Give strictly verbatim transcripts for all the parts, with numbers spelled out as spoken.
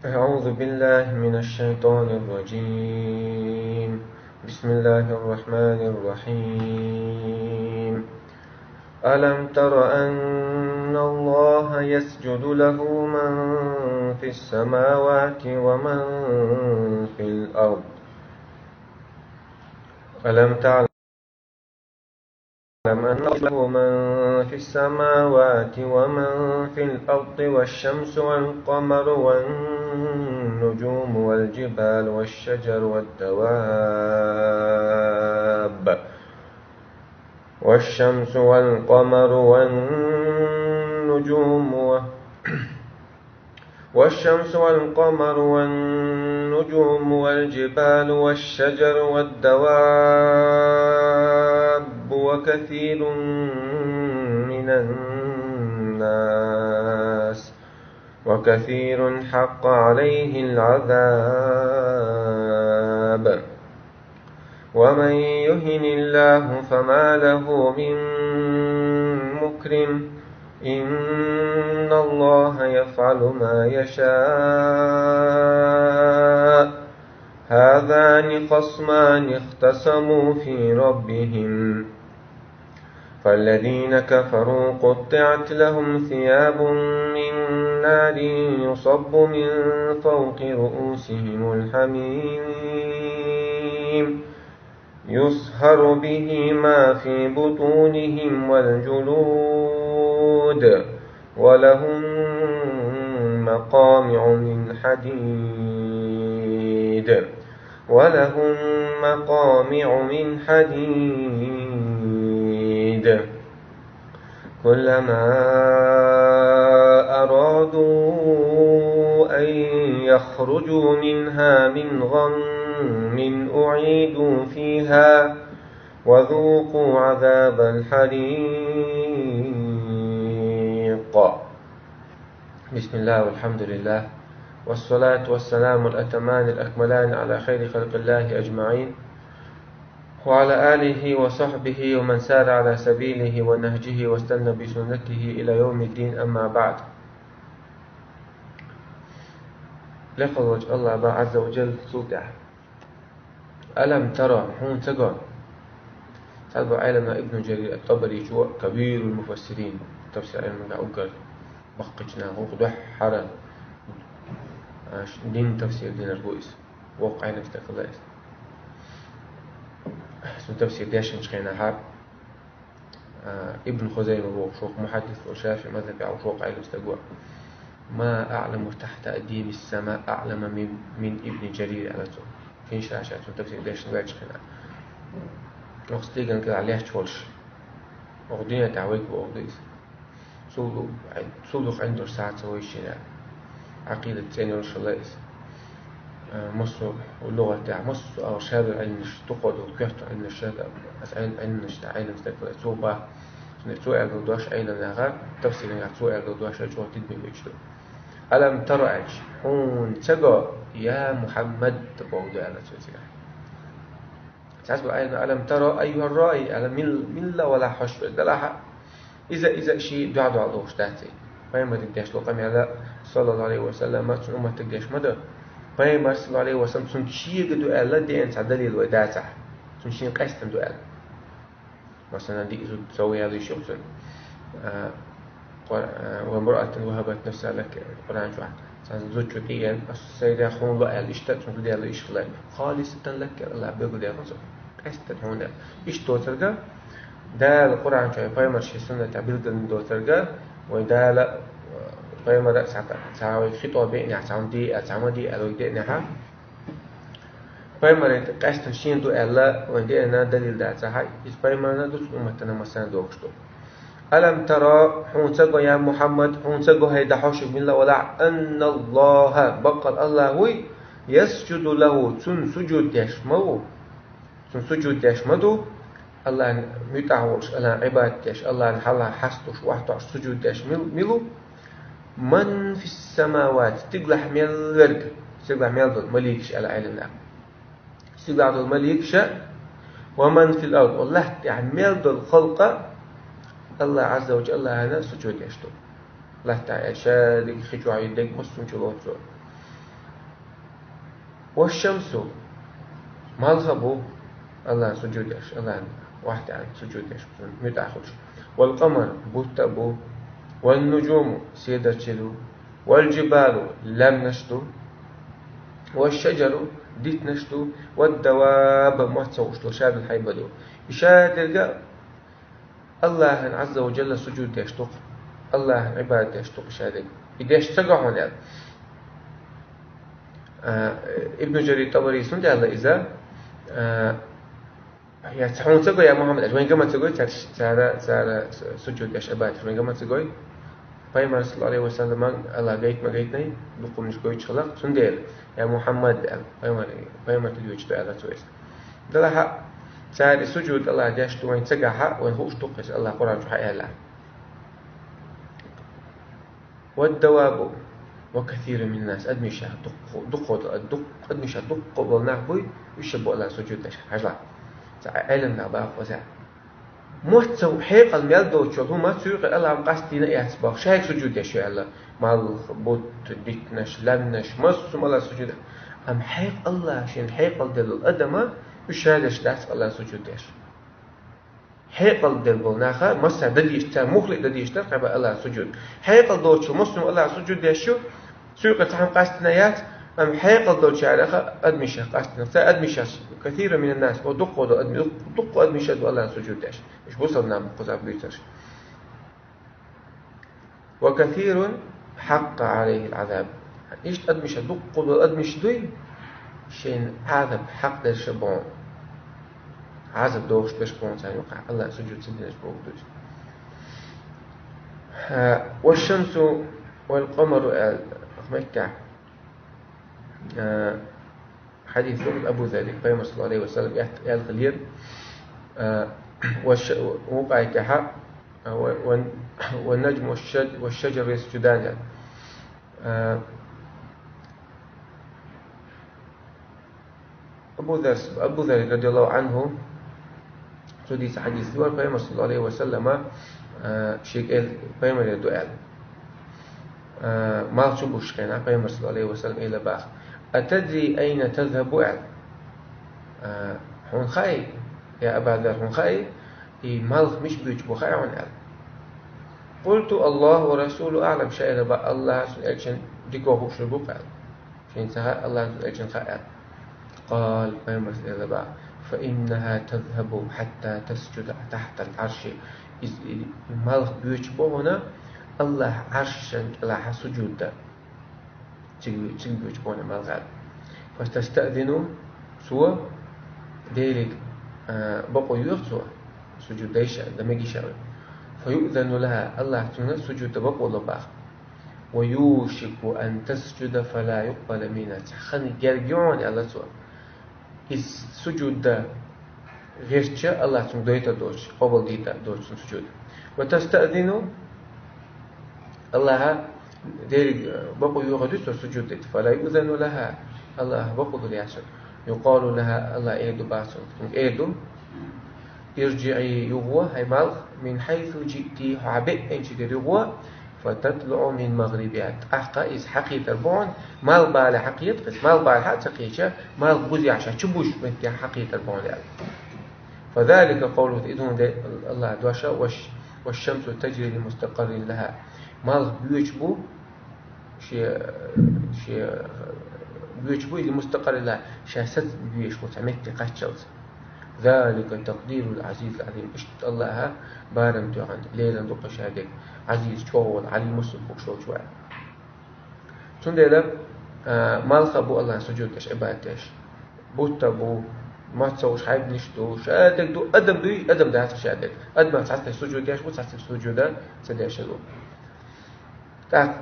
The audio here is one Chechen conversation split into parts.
أعوذ بالله من الشيطان الرجيم. بسم الله الرحمن الرحيم. ألم تر أن الله يسجد له من في السماوات ومن في الأرض. ألم تعلم أن له من في السماوات ومن في الأرض والشمس والقمر والنجوم والجبال والشجر والدواب والشمس والقمر والنجوم و والشمس والقمر والنجوم والجبال والشجر والدواب وكثير من الناس وكثير حق عليه العذاب. ومن يهن الله فما له من مكرم. إن الله يفعل ما يشاء. هذان خصمان اختصموا في ربهم فالذين كفروا قطعت لهم ثياب من نار يصب من فوق رؤوسهم الحميم يصهر به ما في بطونهم والجلود ولهم مقامع من حديد ولهم مقامع من حديد كلما أرادوا أن يخرجوا منها من غم أعيدوا فيها وذوقوا عذاب الحريق. بسم الله والحمد لله والصلاة والسلام الأتمان الأكملان على خير خلق الله أجمعين وعلى آله وصحبه ومن سار على سبيله ونهجه واستنى بسنته إلى يوم الدين، أما بعد. Лекха волчу Аллах бан Ӏазза ва Джалла цул тӀаьхьа. Алам тара, хьуна ца го? Цхьаболу Ӏелам нах, Ибн Джарир ат-Табаричо, кабирул муфассирин, тафсир Ӏилманехь уггар баккхийчу нахах ву, дуьххьара, а, ш-, дин тафсир динарг ву иза. Воккха Ӏелам стаг хилла иза. Цуьнан тафсир дешначу хенахь, а, Ибн Хузайма бохуш воккха мухьаддис ву, ШафиӀи мазхабехь ву, воккха Ӏелам стаг ву. Ма аӀламу тахьта адимис сама аӀлама мин, мин Ибн Джарир аьлла цо. Кхин ша-ша цуьнан тафсир дешна ваьлча хенахь. Оха стеган кӀелахь лаьтташ волуш, оха дуьнен тӀехь вайга вогӀу ду иза. Цул ду-, цул дукха Ӏилма долуш схьа ца вайша шена. Ӏакъидат цӀена йолуш хилла иза. А, массо а лугӀатехь, массо а агӀор шадолу Ӏилманаш, дукха долу коьртан Ӏилманаш, аса Ӏил-, Ӏилманаш тӀехь Ӏелам стаг хилла. Цо бах, цо аьлла долу дош Ӏелам наха, тафсиран наха цо аьлла долу дош чӀогӀа тидаме хӀуьттуш ду. Алам тара аьлча, хьуна ца го, я Мухьаммад, боху ду аьлла цо цигахь. Цхьацца бу айна, «Алам таро, айюхар раи», аьлла, мил-, милла валахь хьош верг далахьа. Иза, иза ший дуьхьа-дуьхьа лохуш дац и. Пайхамариг деш ло къамел, саллаллаху алейхи ва саллам, цуьнан умматиг деш ма ду. Пайхамар, саллаллаху алейхи ва саллам, цунна чега ду аьлла, деана цхьа далил вай дацахь. Цунна шен къаьстина ду аьлла. Масала, диъ зуда сов яла йиш ю цунна. А, Къур-, а, «Ва мраатун вахабат нафсаха лак», Къуръан чохь. Цхьана зуда чу тӀеэна, ас сайгахь хьуна ло аьлла, иштта цунна зуда яла йиш хилла. Халисатан лак, Аллах билгалдаьккхина цо. Къаьстина хьуна. Иштта доцург, Дала Къуръан чохь, пайхамар шен суннатехь билгалдина доцург, вай Дала, а, пайхамар а цхьа, цхьа вай хитӀо беънехь, цхьа хьуна де а, цхьа ма де а, вай деънехь, Пайхамаран къаьстина шена ду аьлла, вайн деана далил дацахьа, иза пайхамарна ду, цу умматана массарна догуш ду. Алам тара, хьуна ца го, я Мухьаммад, хьуна ца го, хӀай дӀахьош милла валахь, анналлаха, баккъал Аллах вуй, ясджуду лаху, цунна сужуд деш ма ву. Цунна сужуд деш ма ду, Аллахьан муьтӀахь волуш, Аллахьан Ӏибадат деш, Аллахьан хьалха хьастуш, охьатоьхуш сужуд деш мил-, мила ву? Ман фис-самавати, стиглахь мел верг, стиглахь мел долу маликаш аьлла Ӏелам наха. Стиглахь долу маликаша, ва ман фил ард, ва латта тӀехь мел долу халкъа, Аллах Ӏазза ва Джалла Аллахьана сужуд деш ду. Латта тӀехь шадерг, хи чохь ерг, массо а хӀума чу лоцу. والشمس, малх а бу Аллахьа сужуд деш, Аллахьа вахьдаьнна сужуд деш, муьтӀахь хуьлуш. والقمر, бутт а бу. والنجوم, седарчий ду. والجبال, лаьмнаш ду. والشجر, диттанаш ду. والدواب, мотт ца хууш долу шадерг хьайба ду. И шадерг а Аллахьан Ӏазза ва Джалла сужуд деш ду-кх, Аллахьан Ӏибадат деш ду-кх и шадерг. И деш ца го хьуна аьлла. А, Ибн Джарир ТӀабарис хӀунда аьлла иза, а, я ца хьуна ца го, я Мухьаммад, аьлла, вайна ма ца го цара, цара, цара сужуд деш, Ӏибадат деш, вайна ма ца го. Пайхамар, саллаллаху Ӏалайхи ва саллам, Аллахьа гайта ма гайтинай, дукха хӀуманаш гойтуш хиларх, цундела, я Мухьаммад, аьлла, пайхамар, пайхамар тилла йоцуш ду аьлла цо иза. Делахь а, цара и сужуд Аллахьа деш ду вайна ца гахь а, вайна хууш ду-кх иза, Аллахьа Къуръан чу хьаьлла. والدواب وكثير من الناس, адамашех дукха, дукха, дукха, адамашех дукха болу нах буй, уьш а бу Аллахьа сужуд деш, хьажал. Цхьа Ӏеламнах боху иза. Мотт ца хьекъал мел доцучу хӀума цу юкъа Аллахьа къастийна а эцна боху, шайга сужуд деш ю аьлла, малх, бутт, диттанаш, лаьмнаш, массо а Аллахьа сужуд. Амма хьекъал Аллахьа шена хьекъал делла адам а, уьш шадерш дац Аллахьа сужуд деш. Хьекъал делла болу наха массара дан дезаш, цара муххале а дан дезаш дара кхаба Аллахьа сужуд. Хьекъал доцучу массо а Аллахьа сужуд деш ю, цу юкъа цхьа хӀума къастийна яц, амма хьекъал долчарех а адамашех къастийна. Цара адамашех, كثير من الناس, о, дукха долу адам, дукха адамашех ду Аллахьа сужуд деш. Уьш бусалба нах бу кхузахь буьйцурш. وكثير حق عليه العذاب. Иштта адамашех дукха долу адамаш дуй, шайна Ӏазап хьакъ дерш а боху. Ӏазап дохуш берш боху царна юкъахь, Аллахьа сужуд ца динарш боху дуй. А, والشمس والقمر аьлла, меттехь. А, Хьадис ду Абу Заррин, Пайхамар, саллаллаху Ӏалайхи ва саллам, аьлла хилира, а, ва ш-, вукху аятехь, а, ва, ва, والنجم والشج-, والشجر يسجدان. А, Абу Зарр, Абу Зарр, радияллаху Ӏанху, цо дийца хьадис ду, Пайхамар, саллаллаху Ӏалайхи ва саллама, а, шега элира, Пайхамаре ду аьлла. А, малх чу гуш хенахь, Пайхамар, саллаллаху Ӏалайхи ва саллам, элира боху: «أتدري أين تذهب؟» аьлла. А, хьуна хаьий, я Аба Зарр, хьуна хаьий, и малх мича боьдуш бу хаьий хьуна аьлла. قلت: «الله ورسوله أعلم», ша элира боху, Аллахьа, цуьнан элчанна дика хууш верг ву-кх аьлла. Шена ца хаьа, Аллахьа, цуьнан элчанна хаьа аьлла. قال, Пайхамара элира боху: «فإنها تذهب حتى تسجد تحت العرش». Иза, и, и малх боьдуш бу хьуна Аллахьан Ӏаршана тӀехь сужуд дан. Цига, цига боьдуш бу хьуна малх аьлла. «فتستأذن», цо Деле, а, бакъо йоьху цо, сужуд дайша, дан мегийша. «فيؤذن لها», Аллахьа цунна сужуд дан бакъо ло боху. «ويوشك أن تسجد فلا يقبل منها». Цхьа хан герга ю хьуна, аьлла цо. Иза сужуд дан гӀертача, Аллахьа цуьнга дойтур доцуш, къобал дийр доцуш цуьнан сужуд. «وتستأذن», Аллахьа Деле бакъо йоьхур ду цо сужуд дайта. «فلا يؤذن لها», Аллахьа бакъо лур яц цунна. «يقال لها», Аллахьа эр ду боху цунна, цуьнга эр ду: «ارجعي», юхаво, хӀай малх, «من حيث جئت», хьо беъначу дерг юхаво, «فتطلع من مغربها». ТӀаккха иза хьакхетар бу хьуна, малхбале хьакхета иза, малхбале хьа а ца кхеча, малх бузехь ша чу буьжучу меттехь хьакхетар бу хьуна аьлла. «فذلك قوله», иза хӀунда Аллахьа дош а: «والش-، والشمس تجري لمستقر لها». Малх боьдуш бу, шен, шен боьдуш бу, «لمستقر لها», ша саца боьдуш бу цхьа метте кхаччалц. «ذلك تقدير العزيز العليم». Иштта Аллахьа барам тоьхна лерина ду-кх ша дерг, Ӏазиз чӀогӀа волу, Ӏалим массо а хууш волчу ваьлла. Цундела, а, малх а бу Аллахьан сужуд деш, Ӏибадат деш. Бутт а бу, мотт ца хууш хьайбанаш ду, ша дерг ду, адам дуй, адам дац ша дерг. Адамах цхьацца сужуд деш бу, цхьацца сужуд ца деш а ду. ТӀаккха: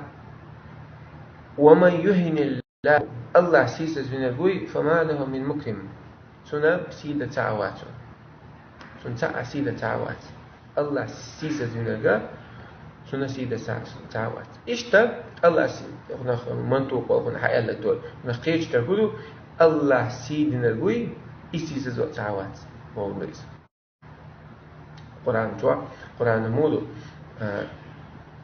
«ومن يهن الله», Аллахь сийсазвинарг вуй, «فما له من مكرم». Цунна сий дан цхьа а вац. Цунна цхьа а сий дан цхьа а вац. Аллахь сийсазвинарг, цунна сий дан цхьа, цхьа а вац. Иштта Аллахь сий, хӀунах мантукъ ву, хӀунах хьаьлларг ду, хӀунах кхечу дерг хӀун ду, Аллахь сий динарг вуй, и сийсазо цхьа а вац, бохург ду иза. Къуръан чохь, Къуръан муха ду, а,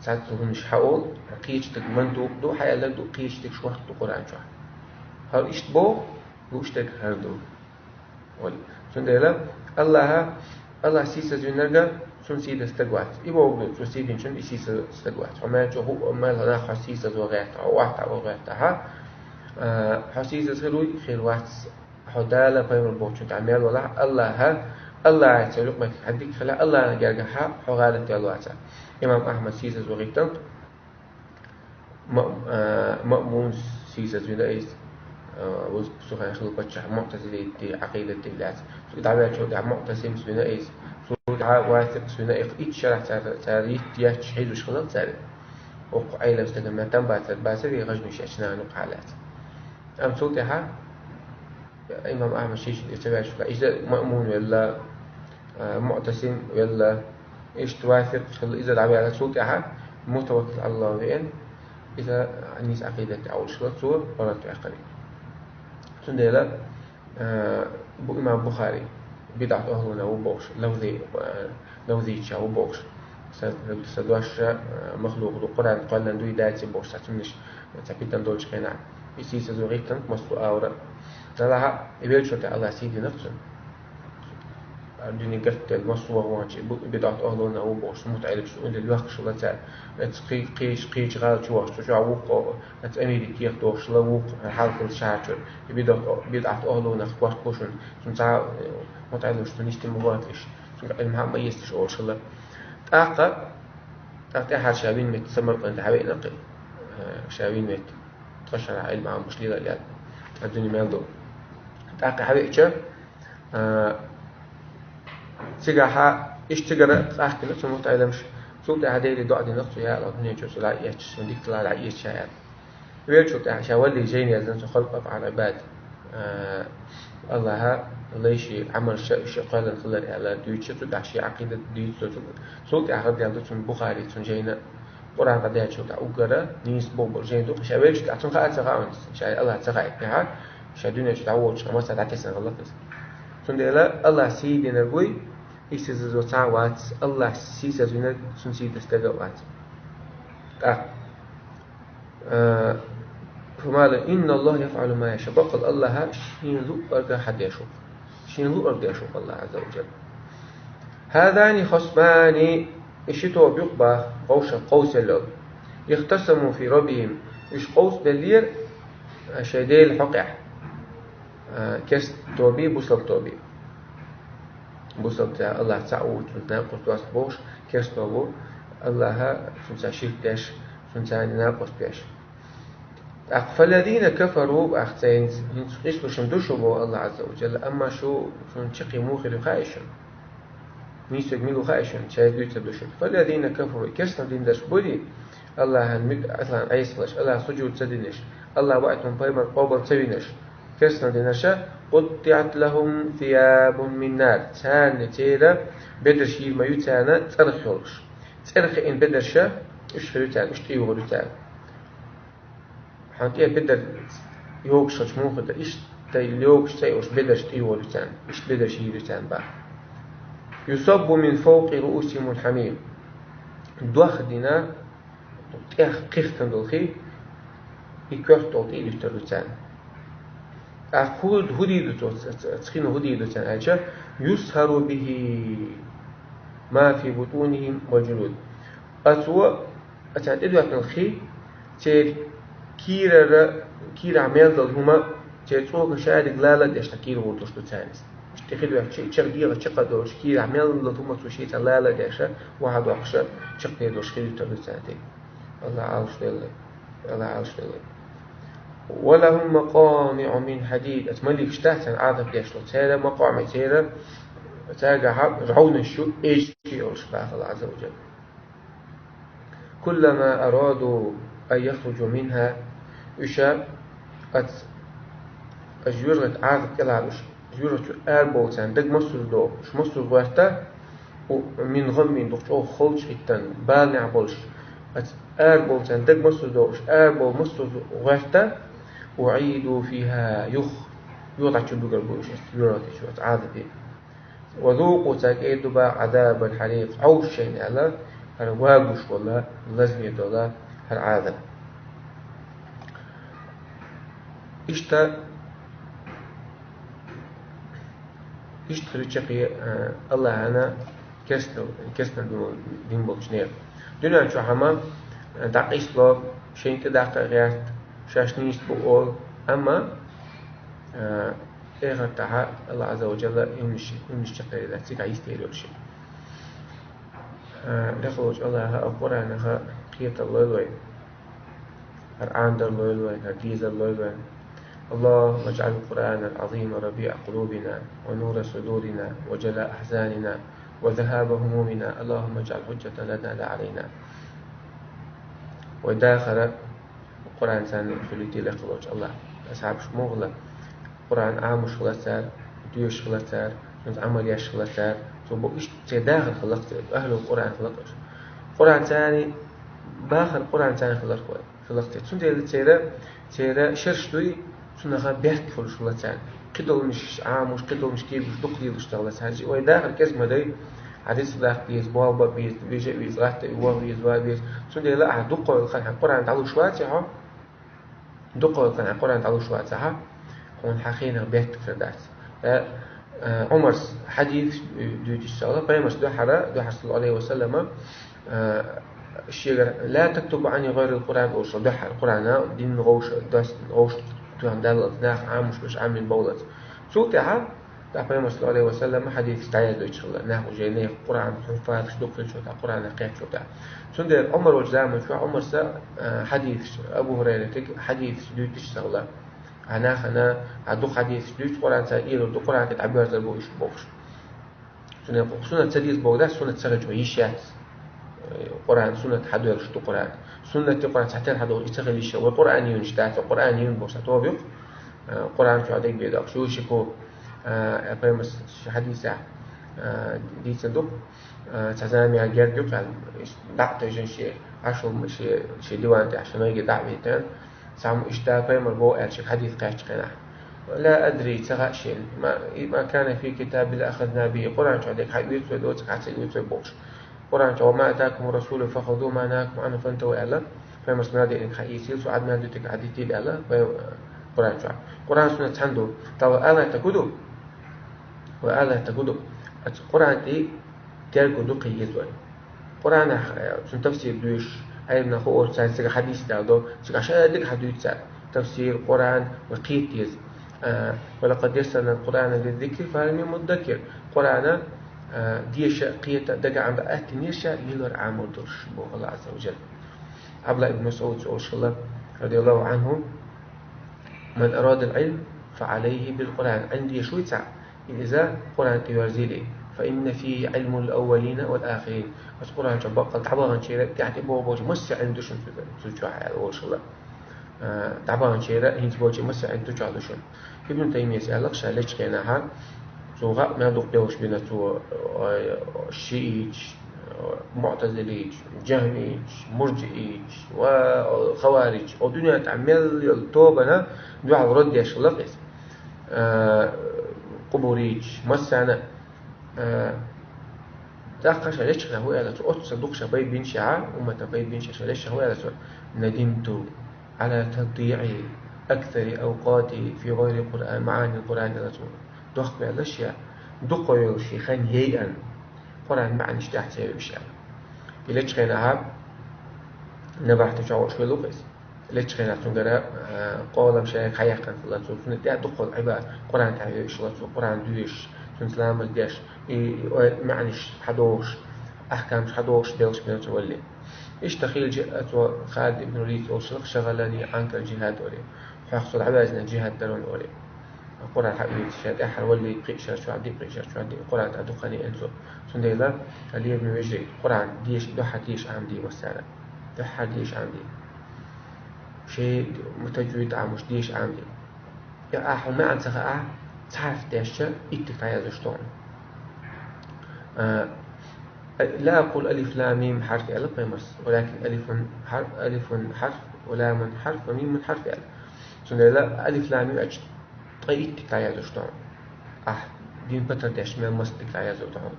цхьацца хӀуманаш хьаолу, кхечу дерг мантукъ ду, хьаьлларг ду, кхечу дерг шортта ду Къуръан чохь. ХӀара иштта боху, луш дерг хӀара ду. Валь. Цундела Аллаха, Аллах сийсазвинарга, цун сийда стаг вац. И богу, цу сийдинчун и сийса стаг вац. Хьо мел чу ху, мел хьо нах хьо сийсазва гӀерта, хьо вахта, хьо гӀерта, хьа? А, хьо сийсаз хируй, хир вац. Хьо Дала пайхамар бохучун тӀа мел валахь, Аллаха, Аллаха цӀе юкъмет хьадик хила, Аллаха герга хьа, хьо гӀадат вел ваца. Имам Ахмад сийсазва гӀиттан, Ма-, а, Маъмун сийсазвина айс, а, уз сухай хил паччахь муътазилитти, Ӏакъидатти лац. Цу дӀавял чу дӀа муътасим свина айс. Цу дӀа васиқ свина айс. Ит шарахь цар, цар ит яч хьизуш хилал цар. Окху Ӏелам стаган меттан бацар, бацар, и гӀажмиш яч нану хьалац. Ам цул тӀаьхьа имам Ахмад шийшин и ца ваьлча, иза Маъмун велла, а, Муътасим велла, иштта васиқ хилла, иза дӀаваьлла цул тӀаьхьа, Мутаваккил Аллах веан, иза нийса Ӏакъидат тӀе Ӏовшала, цо гӀоран тӀе ваьккхина. Цундела, а, бу имам Бухари, бидӀат ахлуна ву бохуш, лавзи, а, лавзийча ву бохуш. Са, са дош, а, махлукъ ду, Къуръан кхоьллан дуй даци бохуш, са цуннаш, ца питан долчу хенахь. И сийсазо гӀиттанг массо а аура. Далахьа, и велчунна тӀе Аллах сий динарг цунна. Дуьне гаттел массо а вахча, бу-, бидӀат ахлуна ву бохуш, мутаӀеллимаш, унда лоьхкуш ла цара. Эц кхи-, кхиш-, кхича гӀала чу вахча, чу вукхо, эц Америка кехат дохуш ла вукхо, хьалхалла шахьарчуьра. И бидӀат, бидӀат ахлунах корта бу шуна. Цунна цхьа, э, мутаӀеллимаш цунна иштта ма ватлиш. Цунга Ӏилма хьа ма есташ олуш хилла. ТӀаккха, тӀаккха тӀаьхьара ша вина метта Самаркъанде хьавеъна кхин, э, ша вина метта. Тхан шарахь Ӏилма Ӏамош лела лаьтта. Ткъа дуьне мел ду. ТӀаккха хьавеъча, а, цигахьа, иштта цигара къахкина цу мутаӀеллимаш. Цул тӀаьхьа Деле доӀа динарг цу яла, дуьнен чу цу дӀа а эцча, цунна дика ла дӀа а эцча яла. Велчул тӀаьхьа ша валли жайна яздина цу халкъ афӀал Ӏибад. А, Аллаха лайши Ӏамалша уьш кхоьллина хилар аьлла дуьйцу цу тӀехь шен Ӏакъидат дуьйцу цу. Цул тӀаьхьа гӀаддаьлла ду цунна Бухари, цунна жайна Къуръан гӀаддаьллачул тӀаьхьа уггара нийса боху болу жайна ду. Ша велча тӀехь цунна хаа ца хаьа, ша Аллах ца хаийта тӀехьа, ша дуьнен чу дӀаволучу хьамаса дӀатесна гӀалла иза. Цундела Аллах сий динарг вуй, и сийсазо цхьа а вац, Аллах сийсазвинарг цунна сий динарг стага а вац. ТӀаккха Э, хӀума ла, инна Аллах яфӀалу ма яша. Баккъал Аллаха шен луъург хьадеш ву. Шен луъург деш ву Аллах Азза ва Джалла. Хазани хасмани, и ши тоба юкъа баха, вовшах къовсаллал. Ихтасаму фи раббихим. Уьш къовсабеллера, э, шайн Делан хьокъехь. А, керста тоби, бусалба тоби. Бусалба ца, Аллах цхьаъ ву, цуьнца накъост доцу бохуш, керста ву, Аллаха цуьнца ширк деш, цуьнца накъост деш. ТӀаккха фалладина кафару, ахцайнца, хӀинца къишлушун ду шу боху Аллах Азза ва Джалла, амма шу цунна чаккхе муха хир ю хаьа шуна. Нийсверг мила ву хаьа шуна, шайга дуьйцур ду шуна. Фалладина кафару, керстанал дин дерш бури, Аллахьан муьтӀахь, Аллахьан Ӏесалаш, Аллахьан сужуд ца динаш, Аллахь ваийтун пайхамар къобал ца винаш, керстанал динарша, къуттиӀат лахум сиябун мин нар, царна церан бедарш йийр ма ю царна цӀарах йолуш. ЦӀарах хиъна бедарша, уьш хир ю царна, уьш тӀеюгӀур ю царна. Хьан тӀе бедар йогуш хилча муха дан, иштта йогуш ца йолуш бедарш тӀеюгӀур ю царна, иштта бедарш йийр ю царна баха. Юсаббу мин фавкъи руусихимул хьамим. Дох дина, тӀех кхихтан долу хи, и коьрта тӀе а дуьттур ду царна. ТӀаккха хӀу, хӀу дийр ду цо, ц-, ц-, цхьана хӀу дийр ду царна аьлча, юсхару бихи ма фи бутунихим вал джулуд. Ацо, ацарна тӀедоьттина хи, церан кийрара, кийрахь мел долу хӀума, церан цӀогаш шадерг лала а деш, тӀе кийра гӀур долуш ду царна иза. Иштта хи доьттуш, чекх дегӀан чекх а долуш, кийрахь мел долу хӀума цо шеца лала а деш, вахьа доккхуш, чекхдер долуш хир ю тара ду царна тӀе. Аллах Ӏалаш делла. Аллах Ӏалаш делла. Ва лахум макъамиӀу мин хьадид. Аса маликаш дац царна Ӏазап деш долу. Церан макъамиӀ, церан, цаьргахьа жӀовнаш ю, эшки йолуш баха Аллах Ӏазза ва Джалла. Куллама араду ан яхруджу минха, уьш аца, аса жоьжахатин Ӏазап тӀелахьа уьш, жоьжахати чуьра арабовла царна дага массур догӀу, уьш массур гӀоьрта, у мин гӀаммин дукха чӀогӀа холчу хӀиттан, баланехь болуш, аца арабовлчарна дага массо а догӀуш, арабовла массо а гӀоьрта, уӀийду фиха, юха, юха дӀа чу буьгур бу уьш, аса жоьжахати чу, аса Ӏазапе. Ва зукъу, ца кӀеда ду баха, Ӏазабал хьарикъ, Ӏовша шайна аьлла, хӀара вагуш волу, лазаме долу, хӀара Ӏазап. Иштта, Иштта хилча кхе, э, Аллахьана керстал, керстал дин болчу нехан. Дуьнен чохь хьама, э, дӀакъийсало, шайна тӀедаккха гӀерта, шаьш нийса бу олу, амма, э, эхартахьа Аллахь Азза ва Джалла хӀуманаш, хӀуманаш чекхдер дац, цигахь йистер йолуш. Э, Декъалчу Аллахьа а Къуръанах кхетар лойла вай. ХӀара Ӏанадар лойла вайн, хӀара дезар лойла вайн. اللهم اجعل القرآن العظيم ربيع قلوبنا ونور صدورنا وجلاء أحزاننا وذهاب همومنا، اللهم اجعله حجة لنا لا علينا. Вай дахар Къуръанца хуьлуьйтийла, Декъалчу Аллахьа. Асхьабаш муха хилла? Къуръан Ӏамош хилла цара, доьшуш хилла цара, цуьнца Ӏамал еш хилла цара. Цо бо иштта церан дахар хилла-кх церан, ахьлул Къуръан хилла-кх уьш. Къуръанца бахар Къуръанца хиларх вай, хилла-кх церан. Цундела церан, церан шераш дуй, цунах бехк хуьлуш хилла царна. Кхидолуш Ӏамош, кхидолуш кегош, дукха лелаш ца хилла цара. Вай дахар кӀезиг ма дай, хьан рицкъ даккха деза, болх бан беза, вежа а веза, гӀатта а ваха веза, ваха веза. Цундела ахьа дукхахйолу хан хьан Къуръан дӀалуш вацахь хьо, дукхахйолу хан хьан Къуръан дӀалуш вацахь, хьуна хьан хенах бехк хир дац. Э, э, Ӏумарс хьадисаш дуьйцуш ца хилла, пайхамарс дуьххьара, дуьххьара саллаллаху Ӏалайхи ва саллама, э, шегара: «لا تكتبوا عني غير القرآن», олуш, дуьххьара Къуръана динна гӀовш, доьзна гӀовш тоьхна даллалц, нах Ӏамош берш Ӏамийна бовлалц. Цул тӀаьхьа, тӀаккха пайхамарс саллаллаху Ӏалайхи ва саллама хьадисаш дӀаяздойтуш хилла, нах уже нехан Къуръан хьуффазаш дукха хилча тӀаккха, Къуръанах кхеттачул тӀаьхьа. Цундела Ӏумар волчу заманчохь Ӏумарса, э, хьадисаш, Абу ХӀурайратиг хьадисаш дуьйцуш ца хилла. Ахьа нахана, ахьа дукха хьадисаш дуьйцу, Къуръанца элор ду, Къуръан тӀе дӀабоьрзур бу уьш бохуш. Цундела кху суннат ца деза боху дац, суннат ца хилча вай йиш яц. Э, Къуръан, суннат хьадоьллуш ду Къуръан. Суннат ди Къуръан цхьатерра хьадолуш, и ца хила йиш яц. Вай Къуръан юьйцуш дац, вай Къуръан юьйцуш бохуш ца тоба юкъ. Э, Къуръан чохь дерг бен доккхуш, юшику, э, пайхамарс хьадисехь, э, дийцина ду, э, цхьа зама яр герга юкъ аьлла, иштта дӀа а тевжина шен, Ӏаш волу шен, шен диван тӀехь шен майга дӀа а витина, цхьамма иштта пайхамар боху аьлла шега хьадис кхаьччу хенахь. لا أدري, ца хаьа шена. ما، ما كان في كتاب الله لأخذنا به. Къуръан чохь дерг хьан оьцу вай доцург, хьан ца оьцу вай бохуш. Къуръан чохь: «وما آتاكم الرسول فخذوه وما نهاكم عنه فانتهوا», аьлла. Пайхамарс мел деаниг хьан ийсийла, цо Ӏад мел дуьтург Ӏад дитийла аьлла, пай-, Къуръан чохь. Къуръан суннат цхьаьна ду. Тахана вай аларна тӀе гу ду? Вай аларна тӀе гу ду? Аса Къуръан тӀе герга ду кхин еза вай. Къуръанах, э, цуьнан тафсир дуьйш, Ӏеламнаха хуур цара цига хьадис дала до, цига ша дерг хьан дуьйцу цара. Тафсир, Къуръан, вай кхета деза. Э, «ولقد يسرنا القرآن للذكر فهل من مدكر». Къуръана, э, деша, кхета, дага Ӏамда аттинера ша, лелор Ӏамор долуш, боху Аллахь Азза ва Джалла. Абдулла ибн МасӀудс олуш хилла, радияллаху Ӏанху: «من أراد العلم فعليه بالقرآن». Ӏилма дезаш вуй цхьаъ, иза Къуръан тӀе йоьрзийла. «فإن فيه علم الأولين والآخرين». Аса Къуръан чохь баккъал дӀабаханчеран, тӀаьхьа тӀе боху болчу массеран Ӏилма ду шуна цу, цу чохь аьлла олуш хилла. Э, дӀабаханчеран, хӀинца болчу массеран Ӏилма цу чохь ду шуна. Ибн Таймияс аьлла-кх ша лечу хенахьа, цо гӀа а мел дукха белхаш бина цо, э, шииташ, э, муътазилиташ, джахмиташ, мурджииташ, ва, э, хаваридж, о дуьнен тӀехь мел йолу тобана дуьхьал род деш хилла-кх иза. Э, къубурийчаш, массарна, э, тӀаккха ша лечу хенахь хӀун аьлла цо, оццул дукха ша байбинчехьа, умматан байбинчехьа ша лечу хенахь хӀун аьлла цо: «ندمت على تضييع أكثر أوقاتي في غير قرآن، معاني القرآن», аьлла цо. Дохк баьлла ша, дукха йолу шен хан яйъан, Къуръан маьӀнаш тӀехь ца йойуш аьлла. И лечу хенахьа, набахтин чохь волуш хилла-кх иза. Лечу хенахь цуьнгара, а, къолам шайга хьаяккхина хилла цо, цунна тӀехь дукха Ӏибадат, Къуръан тӀехь йойуш хилла цо, Къуръан доьшуш, цуьнца ламаз деш, и, и ой, маьӀнаш хьадохуш, ахкамаш хьадохуш белхаш бина цо валле. Иштта хилча а цо Халид ибн Валид олуш хилла: «شغلني عنك الجهاد», олий. Хьох со дӀаваьзна джихад даран, олий. Къуръан хьаоьцуш, ша тӀаьххьара валле, пхиъ шар чохь, диъ пхиъ шар чохь, диъ Къуръан тӀехь дукха хан яйъина цо. Цундела, хьан лераме вежарий, Къуръан деша, дуьххьара деша Ӏамаде массара. Дуьххьара деша Ӏамаде. Шен таджвид Ӏамош деша Ӏамаде. Я ахьа хӀун маьӀна ца хаахь, цхьа хьарф дешча, иттиг дӀаязлуш ду хьуна. А, لا أقول ألف لام ميم حرف аьлла пайхамарс, ولكن ألف حر-، ألف حرف ولام حرف وميم حرف аьлла. Цундела алиф лам мим аьлча, ткъе иттиг дӀаязлуш ду хьуна. Ахь дин патар деш мел мастиг дӀаязлуш ду хьуна.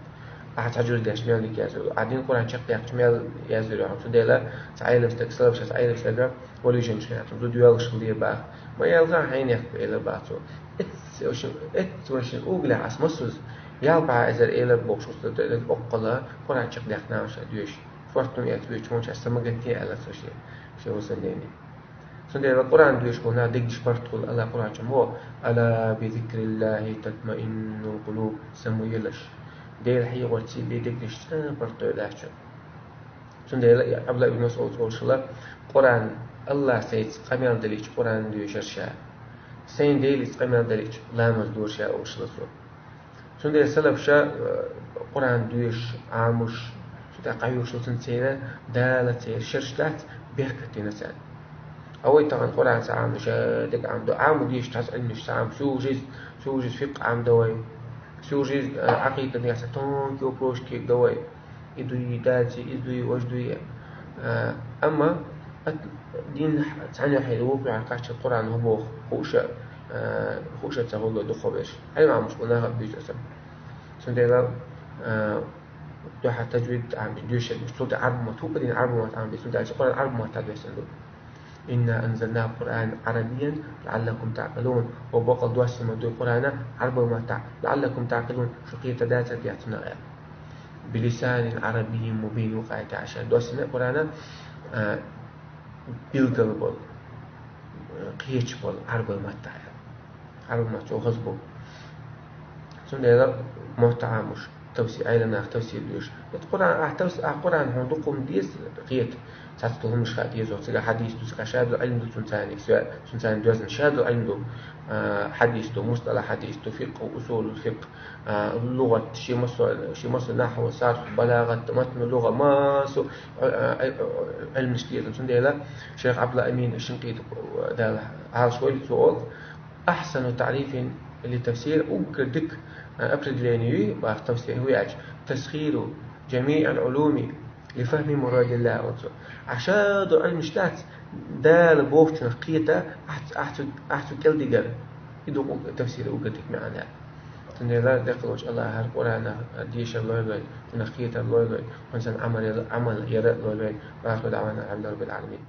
Ахьа цхьа жуз деш мел дика яздеш ду. Ахьа дин Къуръан чекхдаьккхача мел яздеш ду хьуна. Цундела цхьа Ӏелам стаг, салаф шас Ӏелам стага, валуьйшинчу хенахь, зуда йоьлхуш хилла баха. Ма йоьлху хьайнех элар баха цо. Эццо шин, эццо шин угулехь ас массуз, ялпа эзар элар бохуш уста дерг оккхала Къуръан чекхдаьккхина ша доьшуш. Шортта хӀума эцна вуьйчу хӀуманаш ас ца магатте аьлла цо шен, шен васаннене. Цундела Къуръан доьшуш болу нах дегнаш паргӀатхула, Алла Къуръан чу ма боху: «Ала би зикриллахи татмаиннул къулуб», самаелаш. Дела хьехорца бен дегнаш цӀа паргӀатдойла дац чу. Цундела Абдулла ибн Масъуд олуш хилла: «Къуръан, Алла сайца къамел далийча Къуръан доьшура ша. Сайна Делаца къамел далийча ламаз дора ша», олуш хилла цо. Цундела салаф ша, э, Къуръан доьшуш, Ӏамош, цу тӀехь къахьоьгуш цуьнан церан Дала церан шераш дац, беркат дина царна. А вай тахана Къуръан ца Ӏамош, э, дерг Ӏамдо, Ӏамо дезаш цхьацца Ӏилманаш ца Ӏамош, всю жизнь, всю жизнь фикъхӀ Ӏамдан вай, всю жизнь, э, Ӏакъидатехь цхьа тонкий вопросаш кегдан вай. И дуй, даций, иза дуй, важа дуй. А, амма ат-, дин цхьаьна хьайла вукху хьан кхаччалц Къуръан хӀун боху хууш а, а, хууш а ца хуьлу дукхахберш. Хьайн ма муш бу нахах буьйцу аса. Цундела, а, дуьхьа тажвид Ӏамби, доьшуш а, цул тӀе Ӏарбу мотт, хӀуъа дина Ӏарбу мотт Ӏамби, цундела аьлча Къуръан Ӏарбу маттахь доьссина ду. «Инна анзална Къуръанан Ӏарабиян лаӀаллакум таӀкъилун». Ва бакъал доссийна ма ду Къуръан Ӏарбу маттахь, «лаӀаллакум таӀкъилун», шу кхета дацар дехьа цунах аьлла. «Билисанин Ӏарабийин мубин» ву кхайта аша. Доссийна Къуръан, а, билггал болу, а, кхеташ болу Ӏарбу маттахь аьлла. Ӏарбу мотт чӀогӀа хаза бу. Цундела мотт Ӏамош, тавсир, Ӏелам нах тавсир доьшуш. Эт Къуръан, ахь тавс-, ахь Къуръан хьуна дукха хӀума деза кхета. Цхьацца долу хӀуманаш хаа дезо, цигахь хьадис ду, цигахь шадолу Ӏилма ду цуьнан царниг, цуьнан царниг доьзна шадолу Ӏилма ду, а, хьадис ду, мусталахь хьадис ду, фикъхӀ, усулул фикъхӀ, а, лугӀат, шен массо-, шен массо нахьв, сарф, балагӀат, матну лугӀа, массо, а, а, а, Ӏилманаш дезна. Цундела шайх Ӏабдулла Амин Шинкъити, Дала Ӏалаш войла, цо олу: «Ахьсану таӀрифин ли тафсир», уггар дика, а, определение ю, бах, тафсир хӀун яц: «Тасхиру жамиӀил Ӏулуми ли фахми мурадиллахӀ», олу цо. Ахь шадолу Ӏилманаш дац, Дала бохучунах кхета, ахь, ахь цу, ахь цу кӀел дигар. И ду тафсир уггар дика маьӀна. Цундела декъалволчу Аллахьа хӀара Къуръанах дешар лойла вайна, цунах кхетар лойла вайна, цуьнан Ӏамал яра, Ӏамал яра лойла вайна. Ва ахиру даӀвана алхьамдулиллахӀи раббил Ӏаламин.